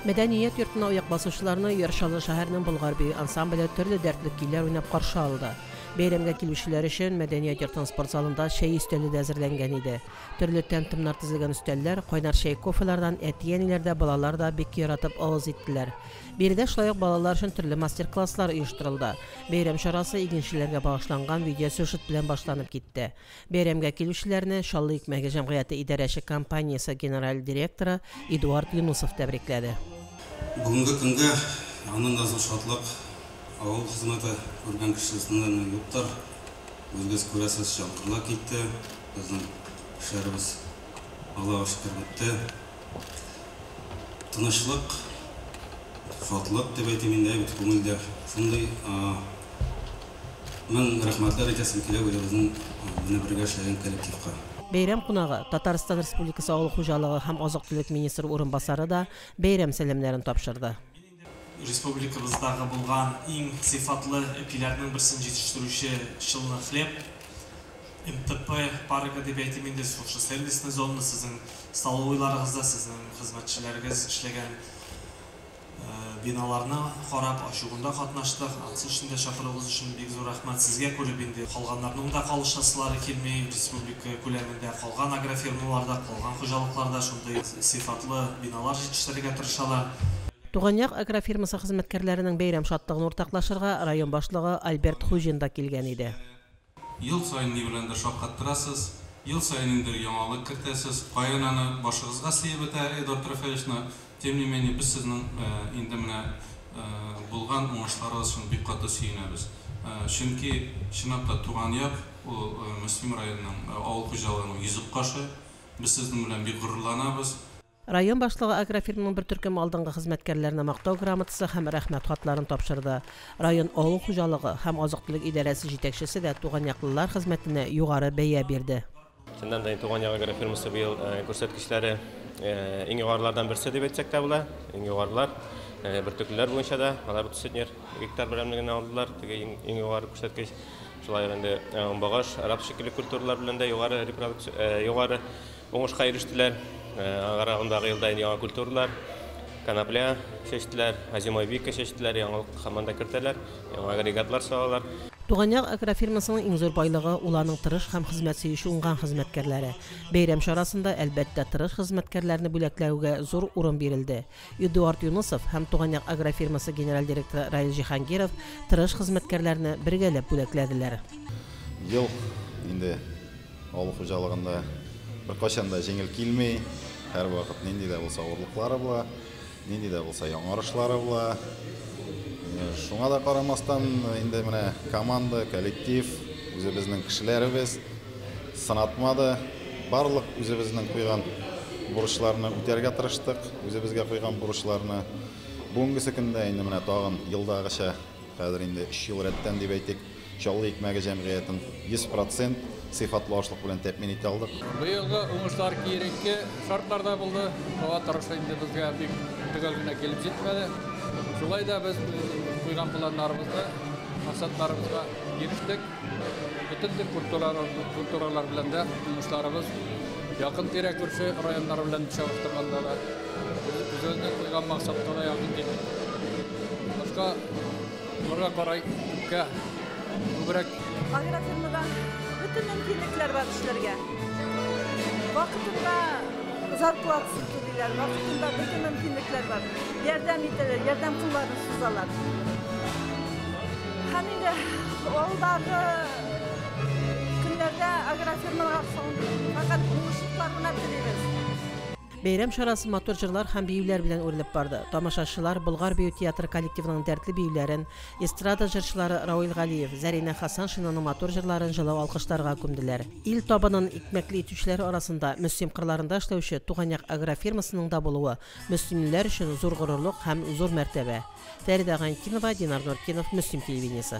Мәдәният йортына аяк басучыларны Яр Чаллы шәһәренең Болгар бию ансамбле төрле дәртле көйләр уйнап каршы алды. Бәйрәмгә килүчеләр өчен мәдәният йортының спорт залында чәй өстәле дә әзерләнгән иде. Төрле тәм-томнар тезелгән өстәлләр, кайнар чәй-кофелардан әти-әниләр дә, балалар да бик яратып авыз иттеләр. Биредә шулай ук балалар өчен төрле мастер-класслар оештырылды. Бәйрәм чарасы игенчеләргә багышланган видеосюжет белән башланып китте. Бәйрәмгә килүчеләрне Чаллы икмәге җәмгыяте идарәче компаниясе генераль директоры Эдуард Юнысов тәбрикләде. Бүгенге көндә аннан да зур шатлык авыл хезмәте күргән кешесеннән юктыр. Үзегез күрәсез, чаңгырлар китте. Безнең эшләребез, Аллага шөкер, бетте. Тынычлык, шатлык дип әйтим инде, бит күңелдә шундый. Мең рәхмәтләр әйтәсем килә үзебезнең менә бергә эшләгән коллективка. Бәйрәм кунагы, Татарстан Республикасы авыл хуҗалыгы һәм азык-төлек министры урынбасары да бәйрәм сәламнәрен тапшырды. Республикабыздагы булган иң сыйфатлы ипиләрнең берсен җитештерүче Челны хлеб МТП паркы дип әйтим инде, шушы сервисный зона, сезнең столовыйларыгызда сезнең хезмәтчеләрегез эшләгән биналарны карап, ачуында катнаштык. Анысы өчен дә чакыруыгыз өчен бик зур рәхмәт. Сезгә күреп инде калганнарның да калышасылары килми. Республика күләмендә калган агрофирмаларда, калган хуҗалыкларда шундый сыйфатлы биналар җитештерергә тырышалар. Туган як агрофирмасы хезмәткәрләренең бәйрәм шатлыгын уртаклашырга район башлыгы Альберт Хуҗин да килгән иде. Ел саен ни беләндер шаккаттырасыз, ел саен ниндидер яңалык кертәсез. Каян аны башыгызга сыеп бетә, Эдуард Рафаэльевич, но тем не менее без сезнең инде менә булган уңышларыгыз өчен бик каты сөенәбез. Чөнки чынлап та туган як ул Мөслим районының авыл хуҗалыгының йөзек кашы. Без сезнең белән бик горурланабыз. Район башлыгы агрофирманың бер төркем алдынгы хезмәткәрләренә мактау грамотасы һәм рәхмәт хатларын тапшырды. Район авыл хуҗалыгы һәм азык-төлек идарәсе җитәкчесе дә туганьяклылар хезмәтенә югары бәя бирде. Чыннан да, Туган як агрофирмасы быел күрсәткечләре иң югарылардан берсе дип әйтсәк тә була. Иң югарылар бөртеклеләр буенча да алар 30 центнер гектар берәмлегенә алдылар. Теге иң югары күрсәткеч. Шулай ук инде онбагаш, рапс шикелле культуралар белән дә югары репродукция, югары уңышка ирештеләр. Агындагы елда инде яңа культуралар, конопля чәчтеләр, озимой вика чәчтеләр, яңалык һаман да кертәләр, яңа агрегатлар салалар. Туган як агрофирмасының иң зур байлыгы ул аның тырыш һәм хезмәт сөюче уңган хезмәткәрләре. Бәйрәм чарасында, әлбәттә, тырыш хезмәткәрләрне бүләкләүгә зур урын бирелде. Эдуард Юнысов һәм Туган як агрофирмасы генераль директоры Раил Җиһангиров тырыш хезмәткәрләрне бергәләп бүләкләделәр. Ел инде авыл хуҗалыгында беркайчан да җиңел килми. Һәрвакыт нинди дә булса авырлыклары була, нинди дә булса яңарышлары була. Шуңа да карамастан, инде менә команда, коллектив, үзебезнең кешеләребез сынатмады. Барлык үзебезнең куйган бурычларны үтәргә тырыштык, үзебезгә куйган бурычларны. Бүгенгесе көндә инде менә тагын елдагыча, хәзер инде 3 ел рәттән дип әйтик, Чаллы икмәге җәмгыятен 100% сыйфатлы ашлык белән тәэмин итә алдык. Быелгы уңышлар киеренке шартларда булды. Һава торышы инде безгә бик төгәл генә килеп җитмәде. Шулай да без куйган планнарыбызны, максатларыбызга ирештек. Бөтен төр культуралар белән дә уңышларыбыз якын тирә күрше районнар белән чагыштырганда да үзебезнең куйган максатка да якын килде. Башка аларга карай күпкә күбрәк. Агрофирмада бөтен мөмкинлекләр бар эшләргә. Вакытында зарплатасын түлиләр, вакытында бөтен мөмкинлекләр бар. Ярдәм итәләр, ярдәм кулларын сузалар. Һәм инде алдагы көннәрдә агрофирмаларга фақат уңышлыклар гына телибез. Бәйрәм чарасы матур җырлар һәм биюләр белән үрелеп барды. Тамашачылар Болгар бию театры коллективының дәртле биюләрен, эстрада җырчылары Рауил Галиев, Зәринә Хасаншинаның матур җырларын җылы алкышларга күмделәр. Ил табынын икмәкле итүчеләр арасында Мөслим кырларында эшләүче Туган як агрофирмасының да булуы мөслимлеләр өчен зур горурлык һәм зур мәртәбә. Фәридә Гайнтинова, Динар Нуртдинов, Мөслим телевидениесе.